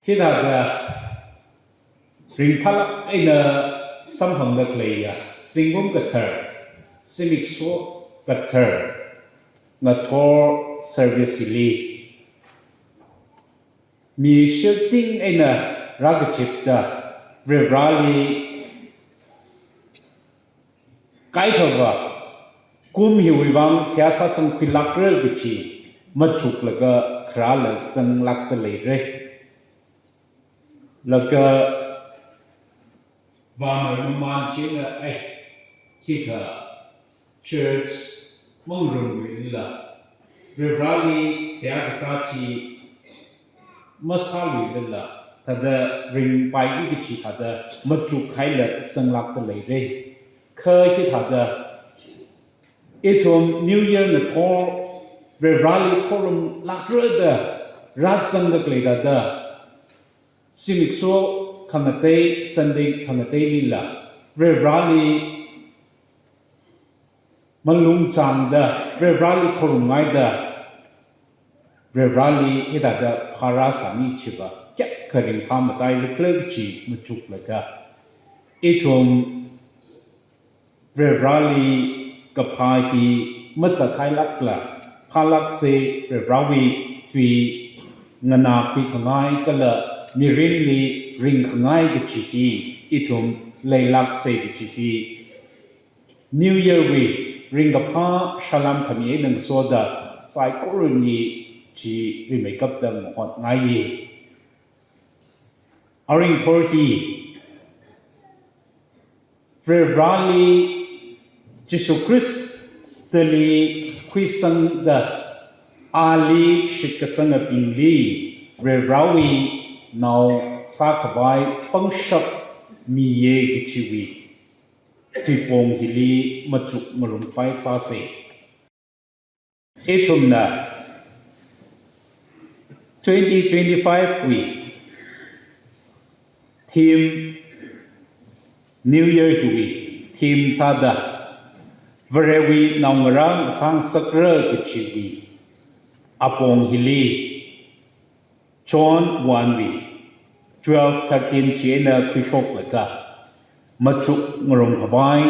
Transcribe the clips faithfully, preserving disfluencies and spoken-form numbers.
Hithāda ringphālāk eina samphangda khaleiya zingkum kathar, zimiksho kathar, ngathor service hili mi shilting eina rākazipda Varivarāli kaikhava kum hiwui vang seihā sāsangkhuilākra kaji machuklaga kharāla zanglākda leira. Laga vāmei mamān china, ai, hithā church mangarumluilala, Varivarāli seihā kasā chi masāluilala, thāda ringpaiki kaji thāda machukhaila zanglākda leira. Kha hithāda ithum New Year ngathor Varivarāli khorumlākra da rāzangda khalei thāda, zimiksho khangatei, Sunday khangateilila Varivarāli malung zangda, Varivarāli khorumngaida, Varivarāli hithāda phārā sāmi chiva kayākha ringphā matailākra kaji machuklaga, ithum Varivarāli kaphā hi mazathailākla phālāksa, Varivarāwui tui nganākhui khangai kala mirinli ringkhangai kaji hi ithum leilāksa kaji hi New Year wui ringkaphā salām khami eina ngasoda saikorali chi rimeikapta mahotngaiya. Aringphor hi Varivarāli, Jishu Khristali khuisangda ali shitkasangabingli Varivarāwui nao sākhavai pangshap miya kajiwui tuipong hili machukngarumpai sāsa. Ithumna twenty twenty-five wui theme, New Year hiwui theme sāda Varewui naongarā sāngasakra kajiwui apong hili John one wui twelve, thirteen chieina khuishoklaga machukngarum khavai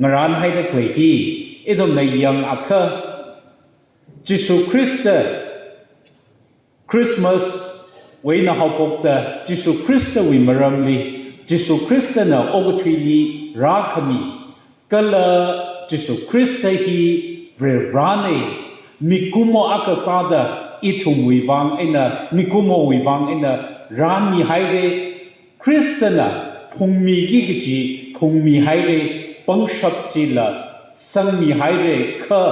ngarānhaida khalei hi ithumna yangakha, Jishu Khrista, Christmas wui eina haophokta Jishu Khristawui maramli, Jishu Khristana okathuili rākhami, kala Jishu Khrista hi Varivarāna, mikumo akha sāda ithumwui vang eina, mikumowui vang eina rāmihaira, Khristana phungmiki kaji phungmihaira, pangshap chila sangmihaira kha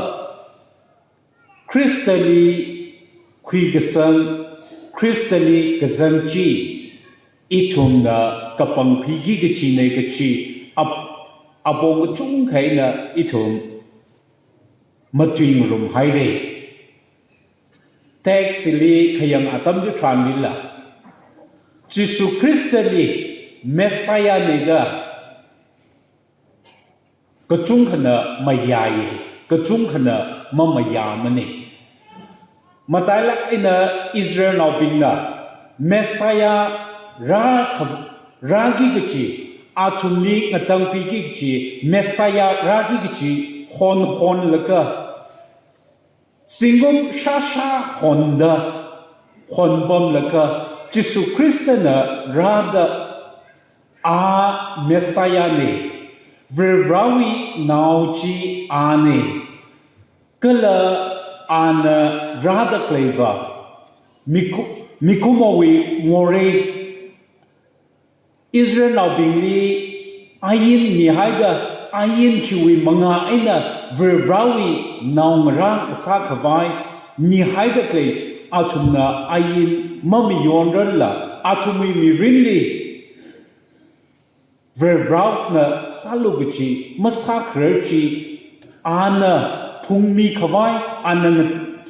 Khristali khuikasang, Khristali kazang chi ithumna kapangkhuiki kajina kaji ap-, apong kachungkha eina ithum matuingarumhaira. Text li khayang atam chitharanlila, Jishu Khristali Messiah na da kachungkhana mayāya, kachungkhana mamayāmana. Matailāk eina Israelnaobingna Messiah rākha-, rāki kaji, athumli ngatangkhuiki kaji, Messiah rāki kaji honhonlaga, zingkum shāshā honda, honpamlaga, Jishu Khristana rāda, a Messiah na, Varivarāwui nao chi ana, kala ana rāda khaleiva miku-, mikumowui morei, Israelnaobingli ain mihaida, ain chiwui mangā eina Varivarāwui naongarā sākhavai mihaida khalei, athumna ain mamayonrarla, athumwui mirinli Varivarāna sālu kaji masākharar chi, ana phungmikhavai, ana ngat-,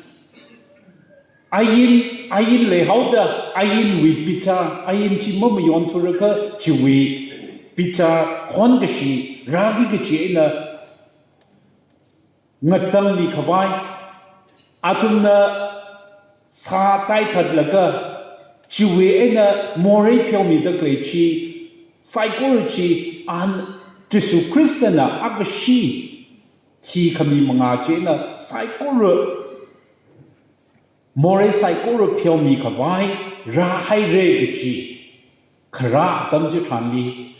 ain, ain leihaoda, ainwui bichar, ain chi mamayon thurakha chiwui bichar honkashi rāki kaji eina ngatangmikhavai, athumna sā taithatlaga, Chiwui eina morei pheomida khalei chi, saikora chi, an Jishu Khristana akashi thikhami mangā chi eina saikora, morei saikora pheomi khavai rāhaira kaji kharā atam chitharanli,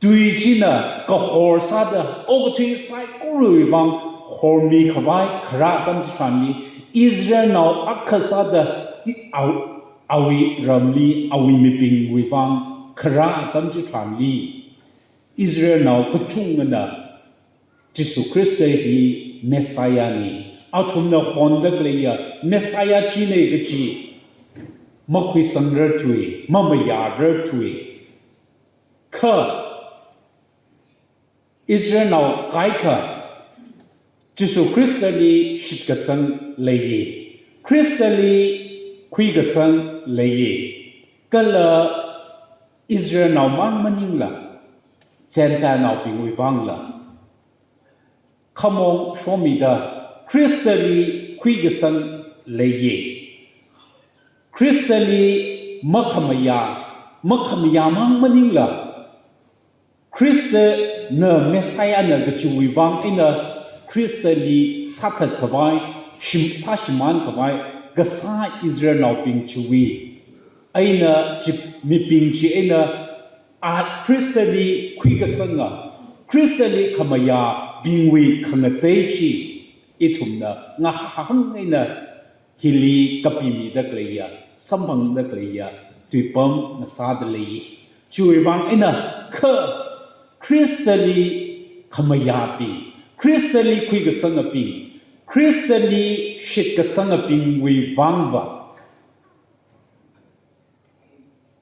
tui china kahor sāda, okathui saikorawui vang hormi khavai kharā atam chitharanli, Israelnao akha sāda i-, aw-, awui ramli, awui mibingwui vang kharā atam chitharanli, Israelnao kachungana Jishu Khrista hi Messiah ni, athumna honda khaleiya Messiah china kaji makhuisangrarthui, mamayararthui. Kha Israelnao kaikha Jishu Khristali shitkasang leiya, Khristali khuikasang leiya, kala Israelnao mang maningla, Gentilenaobingwui vangla khamong shomida Khristali khuikasang leiya. Khristali makhamayā, makhamayā mang maningla, Khristana Messiah na kajiwui vang eina Khristali sāthat khavai, shim-, sāshimān khavai kasā Israelnaobing chiwui eina chi, mibing chi eina a Khristali khuikasanga, Khristali khamayābingwui khangatei chi ithumna ngahānhāng eina hili kapimida khaleiya, samphangda khaleiya tuipam ngasāda lei. Chiwui vang eina kha Khristali khamayābing, Khristali khuikasangabing, Khristali shitkasangabingwui vangva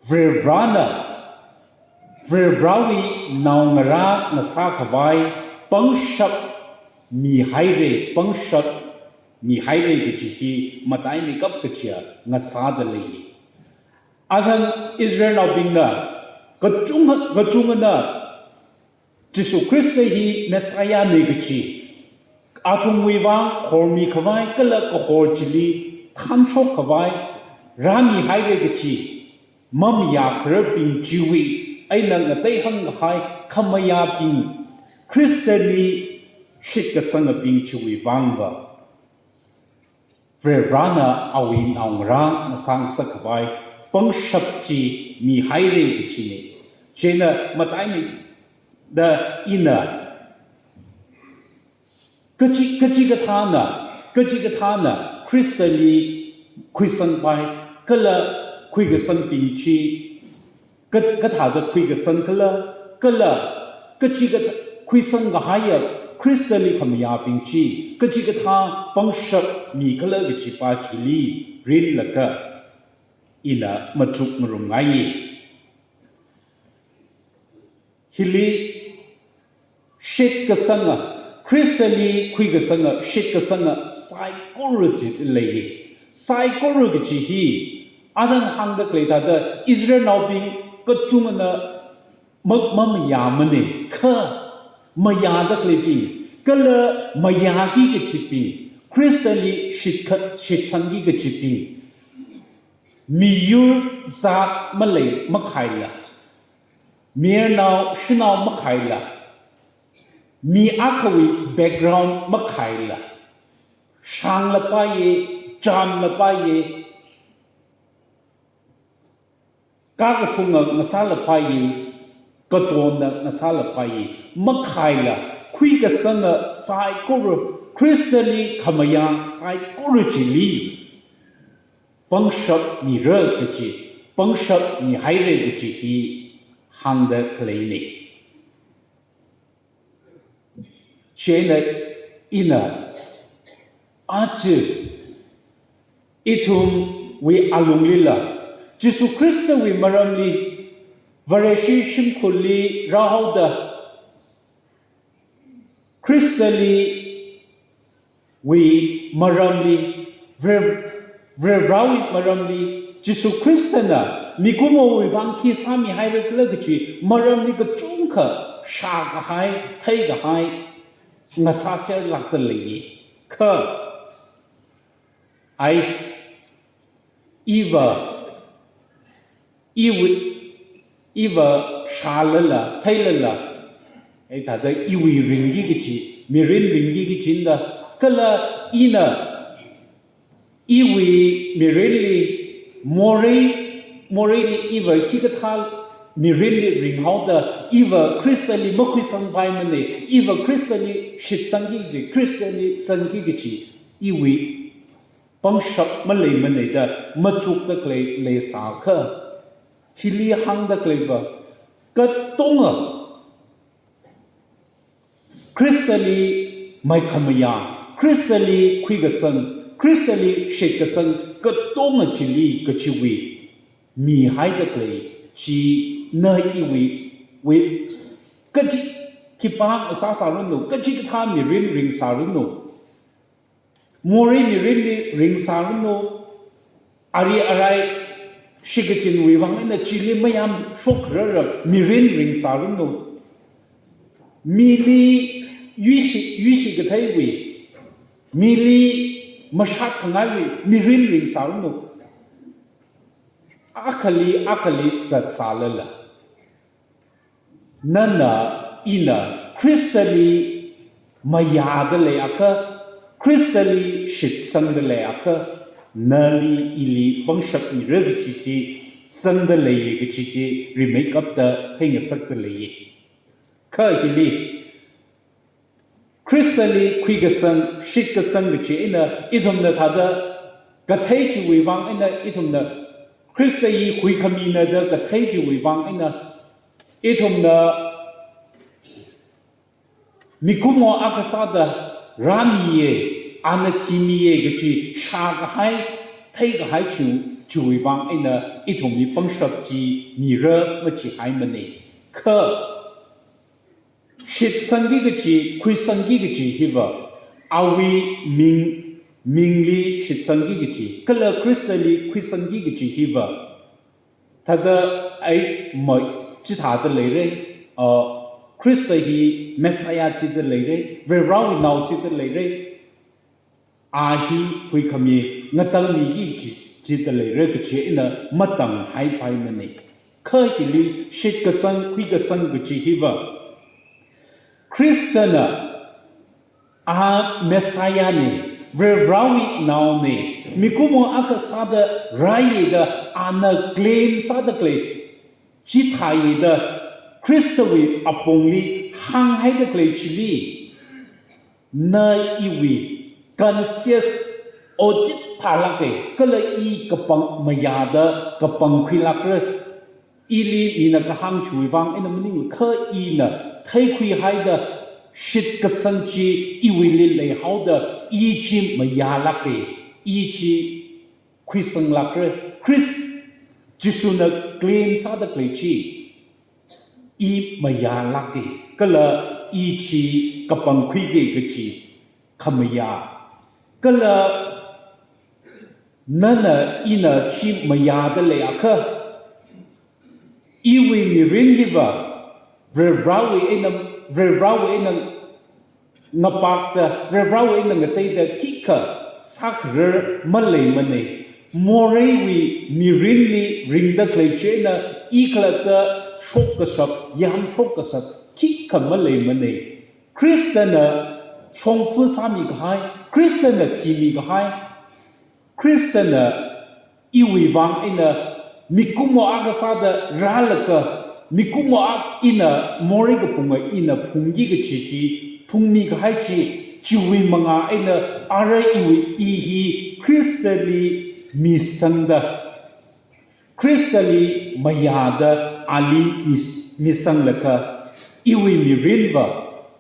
Varivarana, Varivarawui naongarā ngasā khavai pangshap mihaira, pangshap mihaira kaji hi mataimeikap kachiya ngasāda lei. Athang Israelnaobingna kachung, kachungana Jishu Khrista hi Messiah na kaji, athumwui vang hormi khavai kala kahor chili thanshok khavai rāmihaira kaji mamayā khararbing chiwui eina ngateihāng kahai khamayābing, Khristali shitkasangabing chiwui vangva Varivarana awui naongarā ngasā ngasak khavai pangshap chi mihaira kajina. Chieina mataimeida ina kachi, kachikathāna, kachikathāna Khristali khuisangpai kala khuikasangbing chi ka-, kathāda khuikasang khala, kala kachikathā khuisang kahaiya Khristali khamayābing chi kachikathā pangshap mi khala kajipa chili rinlaga ina machukngarumngaiya. Hili shitkasanga, Khristali khuikasanga, shitkasanga saikora chi leiya. Saikora kaji hi athang hāngda khalei thāda Israelnaobing kachungana mak-, mamayāmana, kha mayāda khaleibing kala mayāki kajibing, Khristali shitkha-, shitsangki kajibing, miyur zat malei makhaila, mayarnao shanao makhaila, mi akhawui background makhaila, shānglapaiya, chānlapaiya, kakashunga ngasālapaiya, katonna ngasālapaiya, makhaila, khuikasanga saikora, Khristali khamayā saikora chili pangshap mira kaji, pangshap mihaira kaji hi hāngda khaleina. Chieina ina aja ithumwui alunglila Jishu Khristawui maramli Vareshi shimkhurli rāhaoda Khristali wui maramli, Vare-, Varivarawui maramli, Jishu Khristana mikumowui vang khi sāmihaira khala kaji maramli kachungkha shākahai, theikahai ngasāserlākda lei. Kha ai, iva iwui, iva shālala, theilala, ai thāda iwui ringki kachi, mirin ringki kachina, kala ina iwui mirinli, morei, moreili iva hikathā mirinli ringhaoda, iva Khristali makhuisangpaimana, iva Khristali shitsangki kachi, Khristali sangki kachi, iwui pangshap maleimanada machukda khalei leisākha, hili hāngda khaleiva, katonga Khristali maikhamayā, Khristali khuikasang, Khristali shitkasang katonga chili kachiwui mihaida khalei chi na iwui, wui, kachi khipākha sāsāranu, kachikathā mirin ringsāranu, morei mirinli ringsāranu, ari arai shikachinwui vang eina chili mayamshokrara mirin ringsāranu, mili yuishi, yuishi katheiwui, mili mashak khangaiwui mirin ringsāranu, akhali, akhali zatsālala, nana, ina Khristali mayāda leiakha, Khristali shitsangda leiakha, nali ili pangshap mira kachi chi zangda leiya kachi chi rimeikapta theingasakda leiya. Kha hili Khristali khuikasang, shitkasang kachi eina ithumna thāda kathei chiwui vang eina ithumna Khrista hi huikhamina da kathei chiwui vang eina ithumna mikumo akha sāda rāmiya, ana thimiya kachi shākahai, theikahai chi, chiwui vang eina ithumli pangshap chi mira machihaimana. Kha shitsangki kachi, khuisangki kachi hiva, awui ming, mingli shitsangki kachi, kala Khristali khuisangki kachi hiva, thāda ai ma chithāda leira, a, Khrista hi Messiah chida leira, Varivarāwui nao chida leira, a hi huikhami ngatangmiki chi, chida leira kachi eina matanghaipaimana. Kha hili shitkasang, khuikasang kachi hiva, Khristana a Messiah na, Varivarāwui naona, mikumo akha sāda rāya da ana claim sāda khalei chithāya da Khristawui apongli hānghaida khalei chili, na iwui conscience o chithālāka, kala i kapang mayāda kapangkhuilākra. Ili mina kahāng chiwui vang eina maningla, kha ina theikhuihaida shitkasang chi iwuili leihaoda i chi mayālāka, i chi khuisanglākra, Khrist Jishuna claim sāda khalei chi i mayālāka, kala i chi kapangkhuika kachi khamayā. Kala nana ina chi mayāda leiakha, iwui mirin hiva Varivarāwui eina, Varivarāwui eina ngapakta, Varivarāwui eina ngateida khikha sākharar maleimana. Moreiwui mirinli ringda khalei china i khalatta shokkashap, yamshokkashap khikha maleimana. Khristana shongfa sāmikahai, Khristana thimikahai, Khristana iwui vang eina mikumo akha sāda rālaga, mikumo akha ina morei kaphunga ina phungki kachi chi, phungmikahai chi, chiwui manga eina ara iwui i hi Khristali misangda, Khristali mayāda ali mis-, misanglaga, iwui mirinva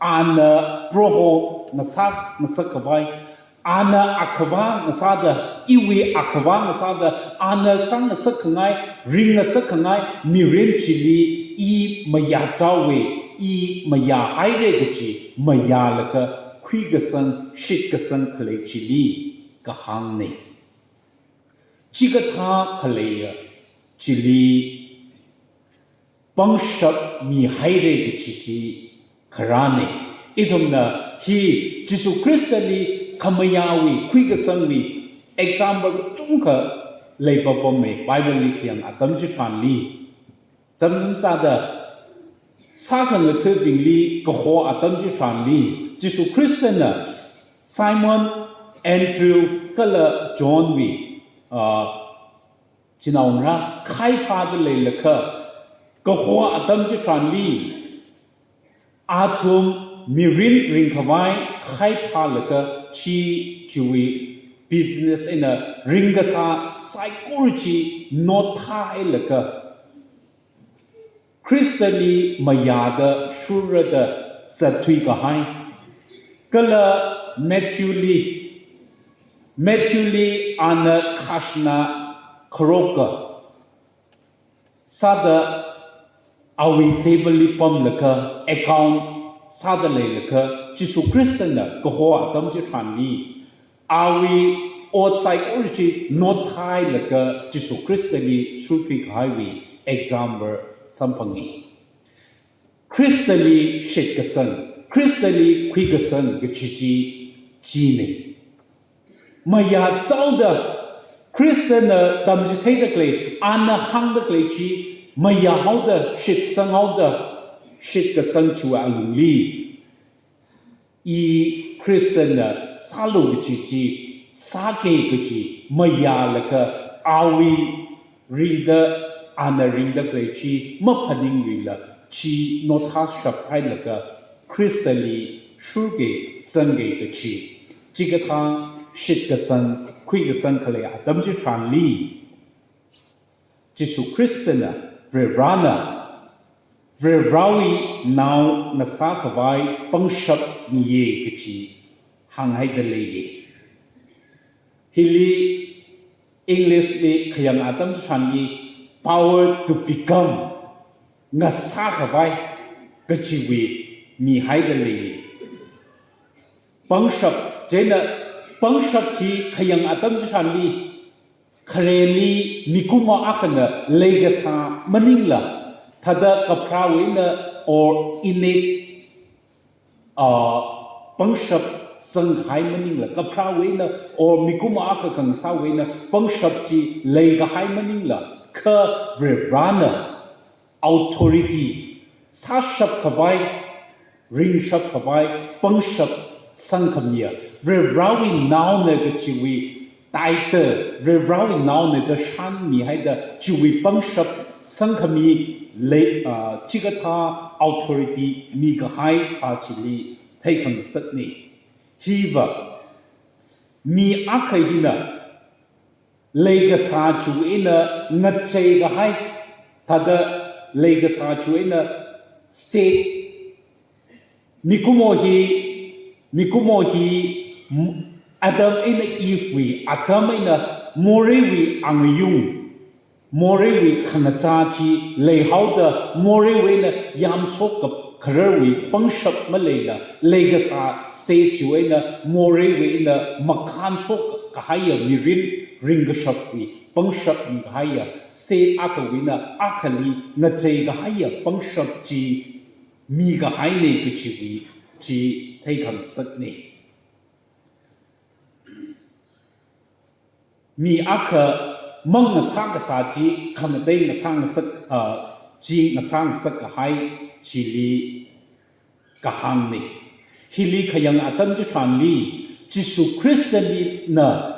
ana Proho ngasak, ngasakkhavai, ana akhava ngasāda, iwui akhava ngasāda, ana sangngasakkhangai, ringngasakkhangai mirin chili i mayāchaowa, i mayāhaira kachi, mayālaga khuikasang, shitkasang khalei chili kahāngna. Chikathā khaleiya chili pangshap mihaira kachi chi kharāna. Ithumna hi Jishu Khristali khamayāwui, khuikasangwui example kachungkha leipapamme, Bible li khayang atam chitharanli. Chamcham sāda, sākhangathabingli kaho atam chitharanli, Jishu Khristana Simon, Andrew, kala John wui, ah, chinaongarā khai phāda leilakha, kaho atam chitharanli, athum mirin ringkhavai khai phālaga chi chiwui business eina ringkasā saikora chi notha hailaga, Khristali mayāda shurrada zatthui kahai. Kala Matthew li, Matthew li ana khajana kharoka sāda awui table li pamlaga account sāda leilakha, Jishu Khristana kaho atam chitharanli, awui ot saikora chi notha hailaga Jishu Khristali shurthui kahaiwui example samphangi. Khristali shitkasang, Khristali khuikasang kachi chi, chine. Mayāchaoda, Khristana tamchitheida khalei, ana hāngda khalei chi mayāhaoda, shitsanghaoda, shitkasang chiwui alungli, i Khristana sālu kachi chi, sāki kachi mayālaga, awui ringda, ana ringda khalei chi maphaningluila, chi nothashap hailaga Khristali shurki sangki kachi. Chikathā shitkasang, khuikasang khalei atam chitharanli, Jishu Khristana, Varivarana, Varivarawui nao ngasākhavai pangshap miya kachi hānghaida leiya. Hili English li khayang atam chitharanli power to become, ngasākhavai kachiwui mihaida leiya. Pangshap, chieina pangshap hi khayang atam chitharanli, khareli mikumo akhana leikasā maningla, thāda kapharāwui eina or innate, ah, pangshap sangkahai maningla, kapharāwui eina or mikumo akha khangasāwui eina pangshap chi leikahai maningla, kha Varivarana authority, sāshapkhavai, ringshapkhavai pangshap sangkhamiya, Varivarawui naona kachiwui title, Varivarawui naona da shānmihaida chiwui pangshap sangkhami lei, ah, chikathā authority mikahai pa chili theikhangasakne. Hiva, mi akha hina leikasā chiwui eina ngacheikahai, thāda leikasā chiwui eina state, mikumo hi, mikumo hi, m-, Adam eina Eve wui, Adam eina moreiwui angayung, moreiwui khangachā chi leihaoda, moreiwui eina yamshok khararwui pangshap maleila, leikasā state chiwui eina moreiwui eina makhanshok kahaiya mirin ringkashapwui pangshap mikahaiya, state akhawui eina akhali ngacheikahaiya pangshap chi mikahaine kachiwui chi theikhangasakne. Mi akha mang ngasā kasā chi khamatei ngasā ngasak, ah, chi ngasā ngasak kahai chili kahāngne. Hili khayang atam chitharanli, Jishu Khristana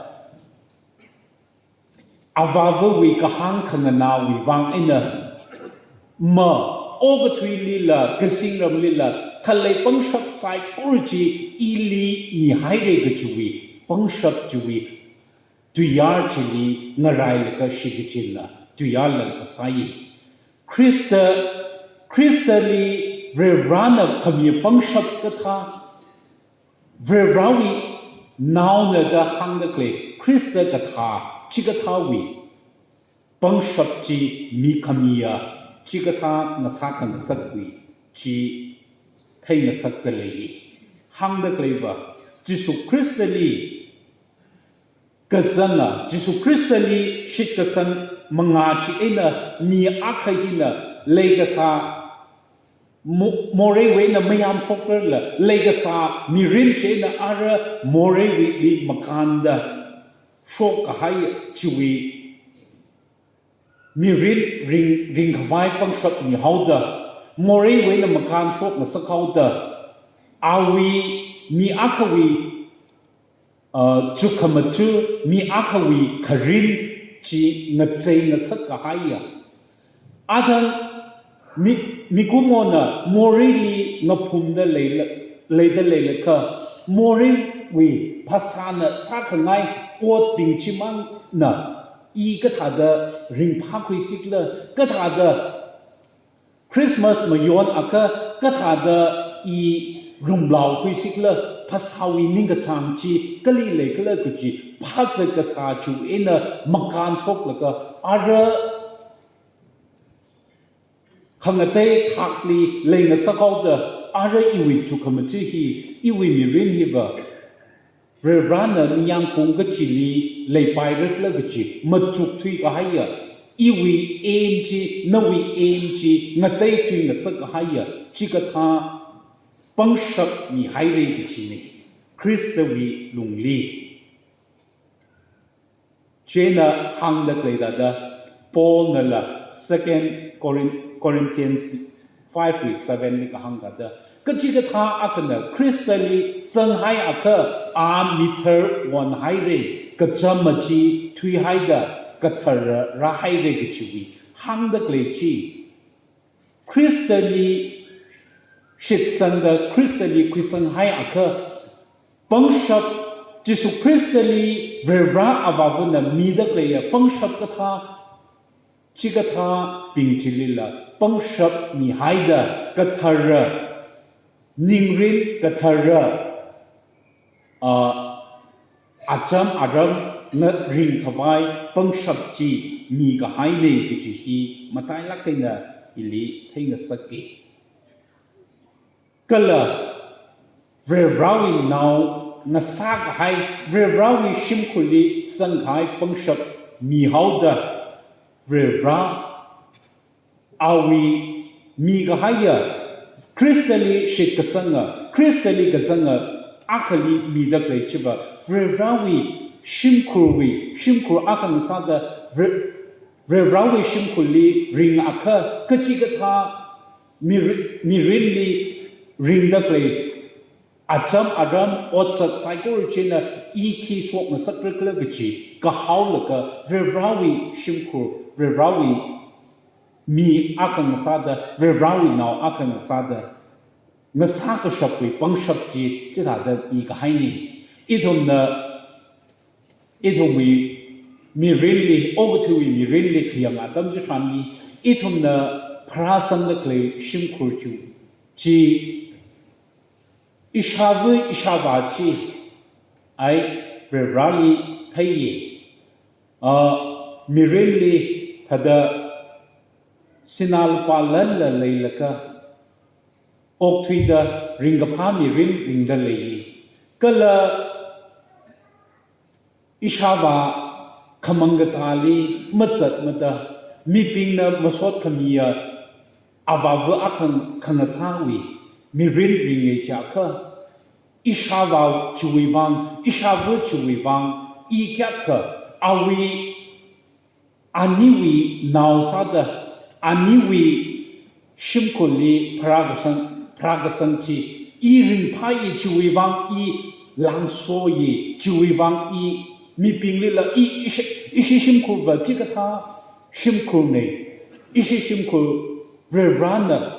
Avāvawui kahāng khanganāwui vang eina, ma, okathuilila, kazingramlila khalei pangshap saikora chi ili mihaire kachiwui pangshap chiwui tuiyār chili ngarailaga shikachinna tuiyār lam kasāi. Khrista, Khristali Varivarana khami pangshap kathā, Varivarawui naona da hāngda khalei Khrista kathā, chikathāwui pangshap chi mikhamiya, chikathā ngasā khangasakwui chi theingasakda lei. Hāngda khaleiva, Jishu Khristali kazanga, Jishu Khristali shitkasang mangā chi eina mi akha hina leikasā mo-, moreiwui eina mayamshokla, leikasā mirin chi eina ara moreiwuili makānda shok kahai chiwui mirin ring, ringkhavai pangshap mihaoda, moreiwui eina makān shokngasak haoda, awui, mi akhawui, uh, chukkhamaja, mi akhawui kharin chi ngachei ngasak kahaiya. Athang mi, mikumona moreili ngaphumda leila, leida leilakha, moreiwui phasāna sākhangai otbing chimangna i kathāda ringphākhuisikhala, kathāda Christmas mayonakha kathāda i rumlaokhuisikhala, phasāwui ningkachāng chi kali leikhala kaji phāzat kasā chiwui eina makān shoklaga, ara khangatei thakli leingasak haoda, ara iwui chukkhamaja hi, iwui mirin hiva Varivarana ningyāng kong kachili leipairakhala kaji machukthui kahaiya, iwui aim chi, nawui aim chi ngateithui ngasak kahaiya, chikathā pangshap mihaira kajina, Khristawui lungli. Chieina hāngda khalei thāda, Paulnala Second Corin-, Corinthians five wui seven li kahāng thāda, kachikathā akhana Khristali zanghaiakha a mithar onhaira, kachama chi thuihaida kathara rāhaira kajiwui hāngda khalei chi. Khristali shitsangda, Khristali khuisanghaiakha, pangshap, Jishu Khristali Varivara Avāvana mida khaleiya pangshap kathā, chikathābing chilila pangshap mihaida kathara, ningrin kathara, a, acham aram ngaring khavai pangshap chi mikahaina kaji hi matailāk eina ili theingasaka. Kala Varivarawui nao ngasā kahai, Varivarawui shimkhurli zangkahai pangshap mihaoda, Varivara awui mikahaiya, Khristali shitkasanga, Khristali kazanga akhali mida khalei chiva, Varivarawui shimkhurwui, shimkhur akha ngasāda, Vari-, Varivarawui shimkhurli ringakha, kachikathā miri-, mirinli ringda khalei acham aram otsak saikora china i khi shokngasakrakhala kaji kahaolaga, Varivarawui shimkhur, Varivarawui mi akha ngasāda, Varivarawui nao akha ngasāda, ngasā kashapwui pangshap chi chithāda mikahaina. Ithumna, ithumwui mirinli, okathuiwui mirinli khayang atam chitharanli, ithumna pharāsangda khalei shimkhur chi, chi ishāva ishāvā chi, ai, Varivarali theiya. A, mirinli thāda sinā lupā lanla leilaga, okthuida ringkaphā mirin ringda leiya. Kala ishāvā khamang kazāli mazatmada, mibingna masot khamiya avāva akha khangasāwui mirin ringa chiakha, ishāvā chiwui vang, ishāva chiwui vang, i kayākha awui, aniwui nao sāda, aniwui shimkhurli pharākasang, pharākasang chi, i ringphāya chiwui vang, i langsoya chiwui vang, i mibinglila, i, ishi, ishi shimkhurva chikathā shimkhurna, ishi shimkhur Varivarana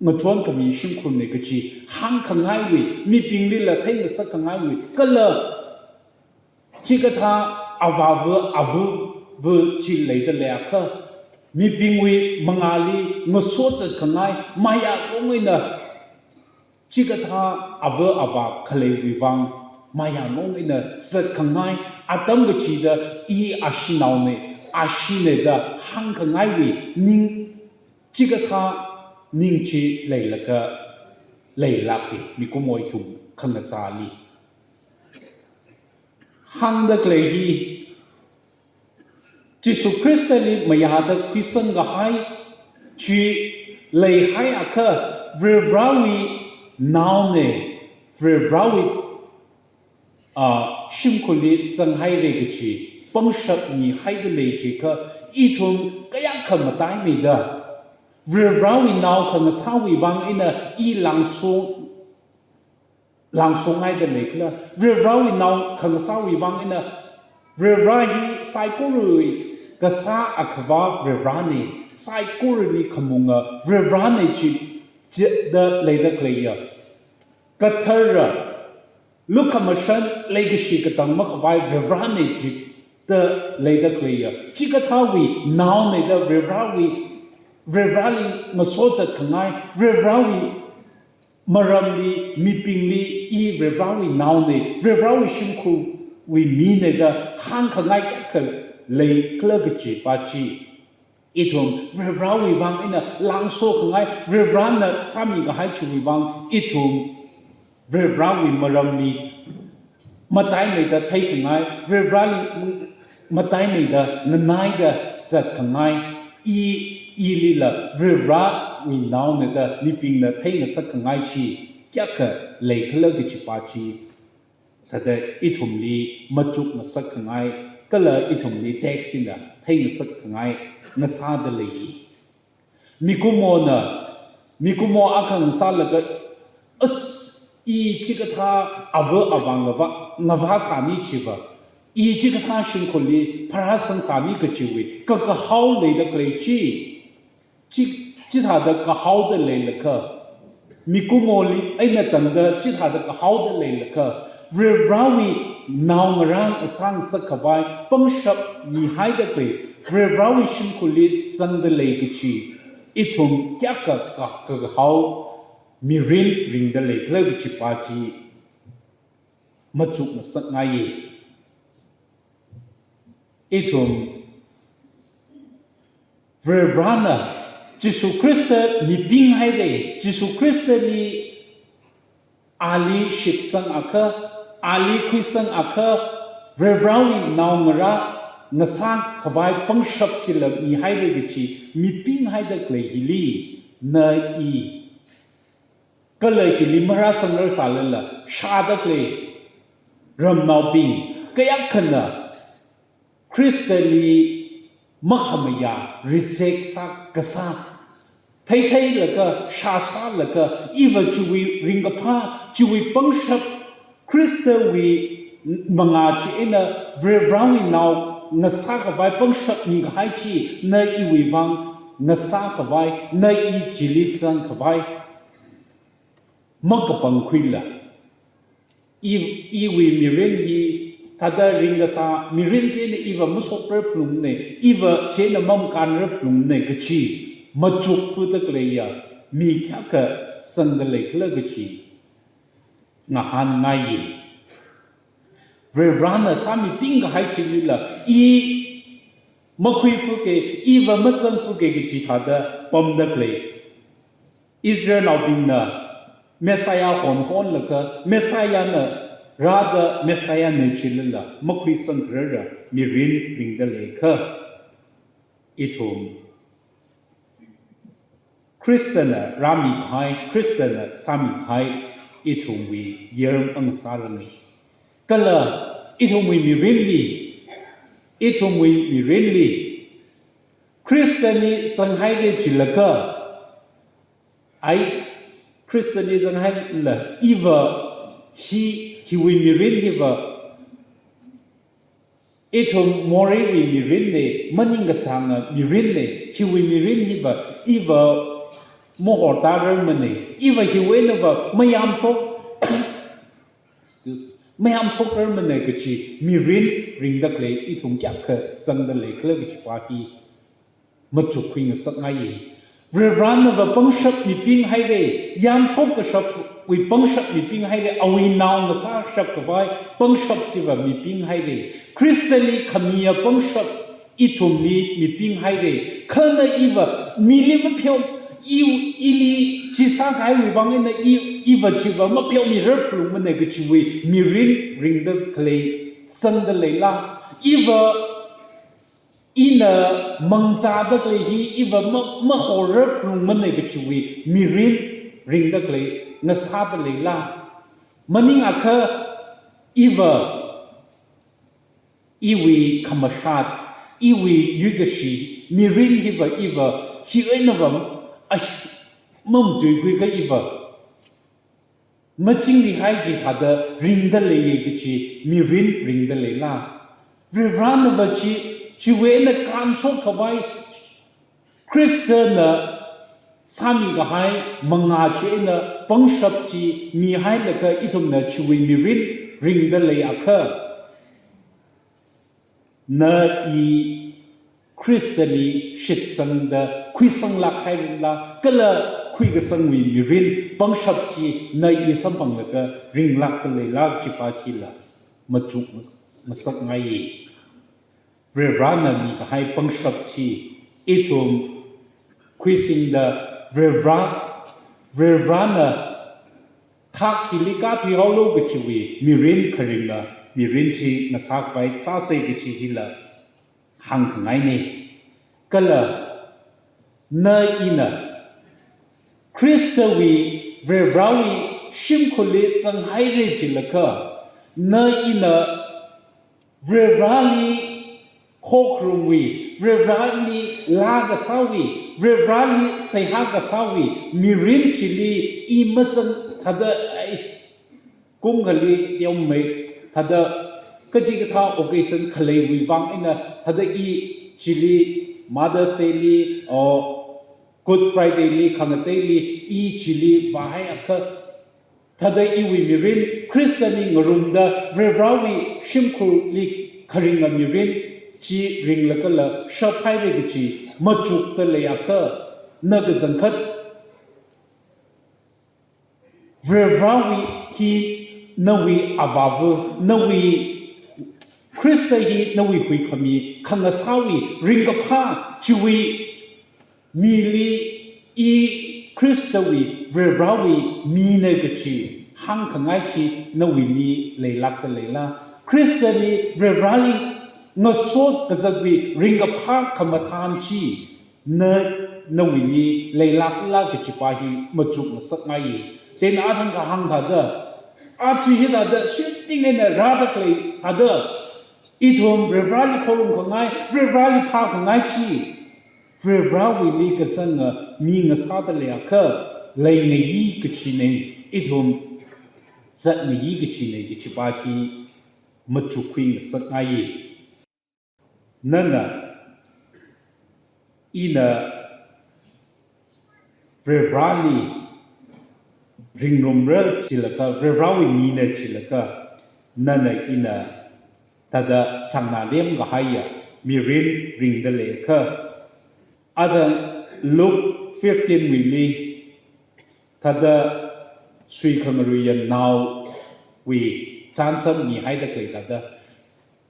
ngachon khami shimkhurna kaji hāngkhangaiwui, mibinglila theingasak khangaiwui, kala chikathā avāva avava chi leida leiakha, mibingwui mangāli ngasot zatkhangai, mayā long eina chikathā ava avā khaleiwui vang mayā long eina zatkhangai atam kachida i ashinaona, ashina da hāngkhangaiwui ning, chikathā ning chi leilaga leilāka, mikumo ithum khangachāli. Hāngda khalei hi, Jishu Khristali mayāda khuisangkahai chi leihaiakha, Varivarawui naona, Varivarawui, a, shimkhurli zanghaira kaji pangshap mihaida lei jiakha, ithum kayā khamataimeida, Varivarawui nao khangasāwui vang eina i langso, langso ngaida leikhala, Varivarawui nao khangasāwui vang eina, Varivara hi saikorawui kasā akhava Varivarana, saikorali khamunga Varivarana chi, chida leida khaleiya, kathara, lukhamashan, leikashi katang makhavai Varivarana chida leida khaleiya, chikathāwui naona da Varivarawui, Varivarali ngaso zatkhangai, Varivarawui maramli, mibingli i Varivarawui naona, Varivarawui shimkhurwui mina da hāngkhangai kayākha leikhala kajipa chi. Ithum Varivarawui vang eina langso khangai, Varivarana sāmikahai chiwui vang ithum Varivarawui maramli mataimeida theikhangai, Varivarali mataimeida nganaida zatkhangai, i, ilila Varivarawui naona da mibingna theingasakkhangai chi kayākha leikhala kajipa chi thāda ithumli machuk ngasakkhangai, kala ithumli text hina theingasakkhangai ngasāda lei. Mikumona, mikumo akha ngasālaga, as, i chikathā ava avā ngavā, ngavāsāmi chiva, i chikathā shimkhurli pharāsangsāmi kachiwui kakahao leida khalei chi. Chi, chithāda kahaoda leilakha, mikumoli eina tangda chithāda kahaoda leilakha, Varivarawui naongarā ngasā ngasakkhavai pangshap mihaida khalei, Varivarawui shimkhurli zangda lei kachi, ithum kayākha ka, kakahao mirin ringda leikhala kajipa chi machuk ngasakngaiya. Ithum Varivarana Jishu Khrista mibing haira, Jishu Khristali ali shitsangakha, ali khuisangakha, Varivarawui naongarā ngasākhavai pangshap chila mihaira kachi mibing haida khalei hili, na i kala hili marāsangrarsālala shāda khalei ramnaobing kayākhana Khristali makhamayā, reject sā, kasā, theitheilaga, shāshālaga, iva chiwui ringkaphā, chiwui pangshap, Khristawui mangā chi eina Varivarawui nao ngasākhavai pangshap mikahai chi, na iwui vang ngasākhavai, na i chili zangkhavai makapangkhuila, i, iwui mirin hi thāda ringkasā mirin chieina iva mashokrar phalungmana, iva chieina mamakānrar phalungmana kachi machukfuda khaleiya mi kayākha zangda leikhala kachi ngahānngaiya. Varivarana sāmibing kahai chilila i makhuifuka, iva mazangfuka kachi thāda pamda khalei Israelnaobingna Messiah honhonlaga, Messiahna rāda, Messiahna chilala makhuisangkharara mirin ringda leiakha, ithum Khristana rāmikahai, Khristana sāmikahai, ithumwui yarm ang sāranga. Kala ithumwui mirinli, ithumwui mirinli, Khristali zanghaira jilaga, ai, Khristali zanghailala, iva hi, hiwui mirin hiva, ithum moreiwui mirinna, maningkachānga mirinna, hiwui mirin hiva, iva mahortārarmana, iva hiwui einava mayamshok, excuse, mayamshokrarmana kachi mirin ringda khalei ithum kayākha zangda leikhala kachipa hi machukkhui ngasakngaiya. Varivaranava pangshap mibing haira, yamshok kashapwui pangshap mibing haira, awui nao ngasāshapkhavai pangshap chiva mibing haira. Khristali khamiya pangshap ithumli mibing haira. Kha na iva mili mapheo, i, ili chi sākahaiwui vang eina i, iva chiva mapheomirar phalungmana kachiwui mirin ringda khalei zangda leila? Iva ina mangzāda khalei hi iva ma, mahorar phalungmana kachiwui mirin ringda khalei ngasāda leila? Maningakha iva iwui khamashat, iwui yuikashi mirin hiva iva hi einava, ai, mamatuikhuikha iva machingrihai chithāda ringda leiya kachi mirin ringda leila? Varivaranava chi, chiwui eina kānshok khavai Khristana sāmikahai mangā chieina pangshap chi mihailaga ithumna chiwui mirin ringda leiakha, na i Khristali shitsangda khuisanglāk hairala, kala khuikasangwui mirin pangshap chi na i samphanglaga ringlākda leila kachipa chila machuk mas-, masakngaiya. Varivarana mikahai pangshap chi ithum khuisingda Varivara, Varivarana thak hili kathuihaolu kachiwui mirin kharinga mirin chi ngasākhavai sāsa kachi hila hāngkhangaina. Kala na ina Khristawui, Varivarawui shimkhurli zanghaira jilaga, na ina Varivarali khokharumwui, Varivarali laa kasāwui, Varivarali seihā kasāwui mirin chili i mazang thāda, ai, kum khali yaomei thāda kachikathā occasion khaleiwui vang eina thāda i chili Mother's Day li, o Good Friday li, khangateili i chili vāhaiakha, thāda iwui mirin Khristali ngarumda Varivarawui shimkhurli kharinga mirin chi ringlagala shaphaira kachi machukda leiakha, na kachangkhat Varivarawui hi nawui avāva, nawui Khrista hi nawui huikhami khangasāwui ringkaphā chiwui mili i Khristawui, Varivarawui mina kachi hāngkhangai chi nawuili leilākda leila? Khristali, Varivarali ngasot kazatwui ringkaphā khamathān chi na, nawuili leilākla kachipa hi machuk masakngaiya. Chieina athang kahāng thāda, aja hithāda shitting eina rāda khalei thāda, ithum Varivarali khorumkhangai, Varivarali phākhangai chi Varivarawuili kazanga mi ngasāda leiakha, leingayi kachina, ithum zatngayi kachina kachipa hi machukkhui ngasakngaiya. Nana, ina Varivarali ringrumra jilaga, Varivarawui mina jilaga, nana ina thāda changnā lemkahaiya mirin ringda leiakha, athang Luke fifteen wuili thāda suikhangaruiya naowui chānsam mihaida khalei thāda,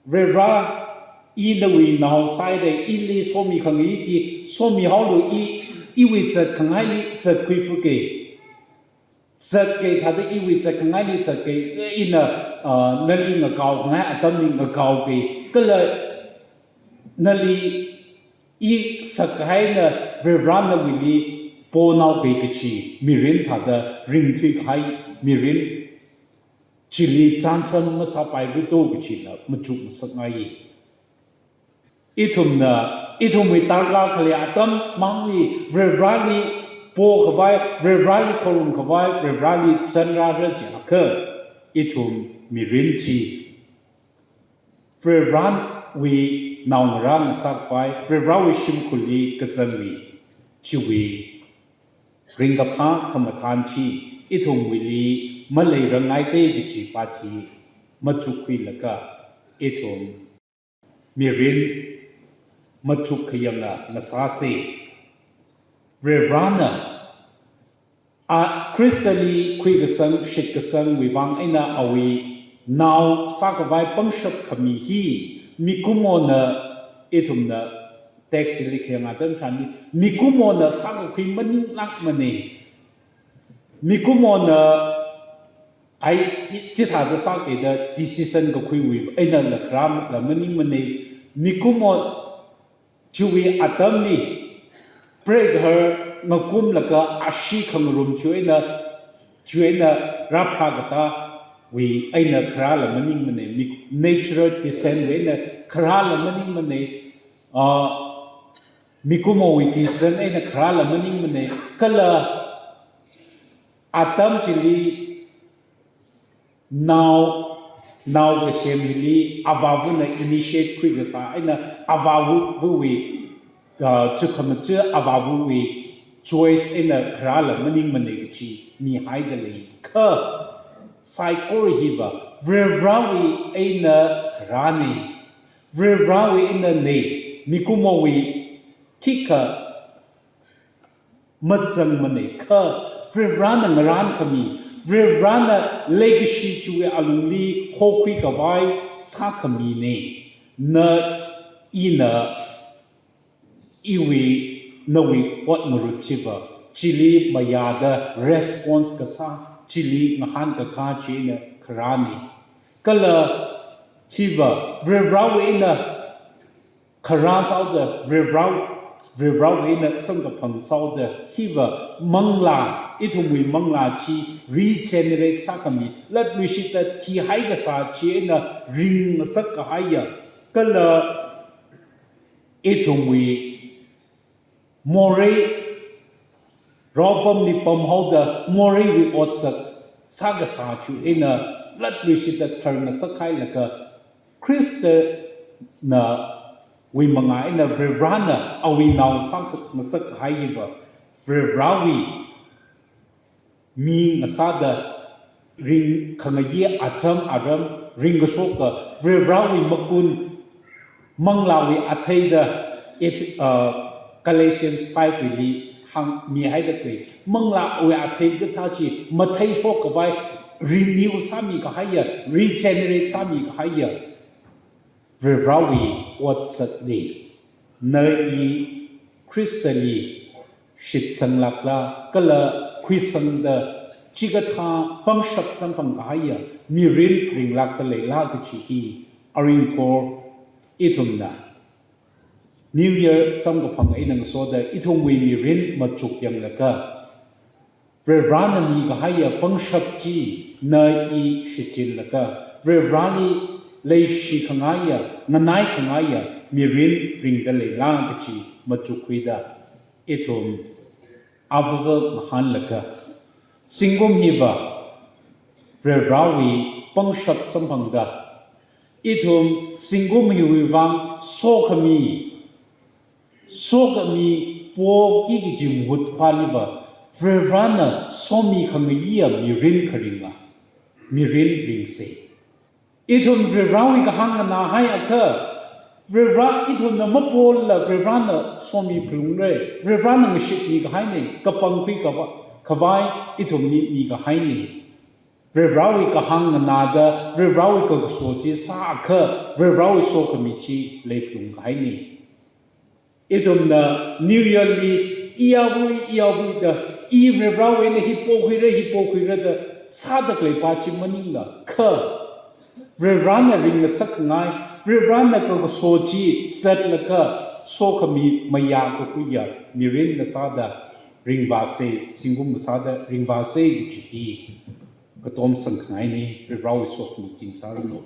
Varivara, i nawui nao sāhaira, ili somikhangaiya chi somihaolu, i, iwui zatkhangaili zatkhuifuka. Zatki thāda iwui zatkhangaili zatki, ina, ah, nali ngakaokhangai atamli ngakaoki, kala nali i sakkahaina Varivara nawuili ponaoki kachi mirin thāda ringthuikahai mirin chili chānsam masāpairado kachila machuk masakngaiya. Ithumna, ithumwui tarākha khalei atam mangli Varivarali pokhavai, Varivarali khorumkhavai, Varivarali zanrāra jiakha, ithum mirin chi Varivarawui naongarā ngasākhavai, Varivarawui shimkhurli kazangwui, chiwui ringkaphā khamathān chi ithumwuili maleirāngaite kachipa chi machukkhuilaga, ithum mirin machuk khayanga ngasāsa. Varivarana, a, Khristali khuikasang, shitkasangwui vang eina awui nao sākhavai pangshap khami hi, mikumona, ithumna text li khayang atam tharanli, mikumona sākakhui maninglākmana. Mikumona, ai, chithāda sāki da decision kakhuiwui einala kharāla maningmana. Mikumo chiwui atamli preigahar ngakumlaga ashee khangarum chiwuina, chiwuina rāphā katāwui eina kharāla maningmana. Mi-, natural descent wui eina kharāla maningmana. Ah, Mikumowui decision eina kharāla maningmana, kala atam chili nao, nao kasem hili avāvana initiate khuikasā eina avāvawui, ah, chukhamachā avāvawui choice eina kharāla maningmana kachi mihaida lei. Kha saikora hiva Varivarāwui eina kharāna. Varivarāwui einana, mikumowui khikha mazangmana, kha Varivarāna ngarānkhami, Varivarāna leikashi chiwui alungli hokhuikhavai sākhamina. Na, ina, iwui, nawui ot ngarut chiva chili mayāda response kasā, chili ngahānkakā china kharāna. Kala hiva Varivarāwui eina kharā sāhaoda, Varivarā, Varivarāwui eina samkaphang sāhaoda, hiva manglā, ithumwui manglā chi regenerate sākhami, latluishitta thihaikasā chi eina ringngasak kahaiya, kala ithumwui morei raopamli pamhaoda moreiwui otsak sākasā chi eina latluishitta tharngasak hailaga Khristana wui mangā eina Varivarāna awui nao sāngasak kahai hiva Varivarāwui mi ngasāda ringkhangayi acham aram ringkashoka Varivarāwui makun manglāwui atheida, if, uh, Galatians five wui li hāngmihaida khalei manglāwui athei kathā chi matheishok khavai renew sāmi kahaiya, regenerate sāmi kahaiya Varivarāwui otsakna. Na i Khristali shitsanglākla kala khuisangda chikathā pangshap samphang kahaiya mirin ringlākda leila kachi hi aringthor ithumna New Year samkaphang eina ngasoda ithumwui mirin machuk yanglaga Varivarāna mikahaiya pangshap chi na i shichinlaga Varivarāli leishi khangaiya, nganai khangaiya mirin ringda leila kachi machukkhuida ithum avava ngahānlaga zingkum hiva Varivarāwui pangshap samphangda ithum zingkum hiwui vang sokhami, sokhami poki kaji mahut pāliva Varivarāna somi khangayiya mirin kharinga, mirin ringsa. Ithum Varivarāwui kahāng nganāhaiakha, Varivarā ithumna mapolla Varivarāna somi phalungra, Varivarāna ngashitmi kahaina, kapangkhui kava-, khavai ithumli mikahaina. Varivarāwui kahāng nganāda, Varivarāwui kakaso chi sāakha, Varivarāwui sokhami chi leiphalung kahaina. Ithumna New Year li iyāvui, iyāvuida, i Varivarāwui eina hi pokhuira, hi pokhuira da sāda khalei pa chi maningla, kha Varivarāna ringngasak khangai, Varivarāna kakaso chi zatlaga sokhami mayā kakhuiya mirin ngasāda ringvāsa, zingkum ngasāda ringvāsa kaji hi katom sangkhangaina, Varivarāwui sokhami chingsāranu.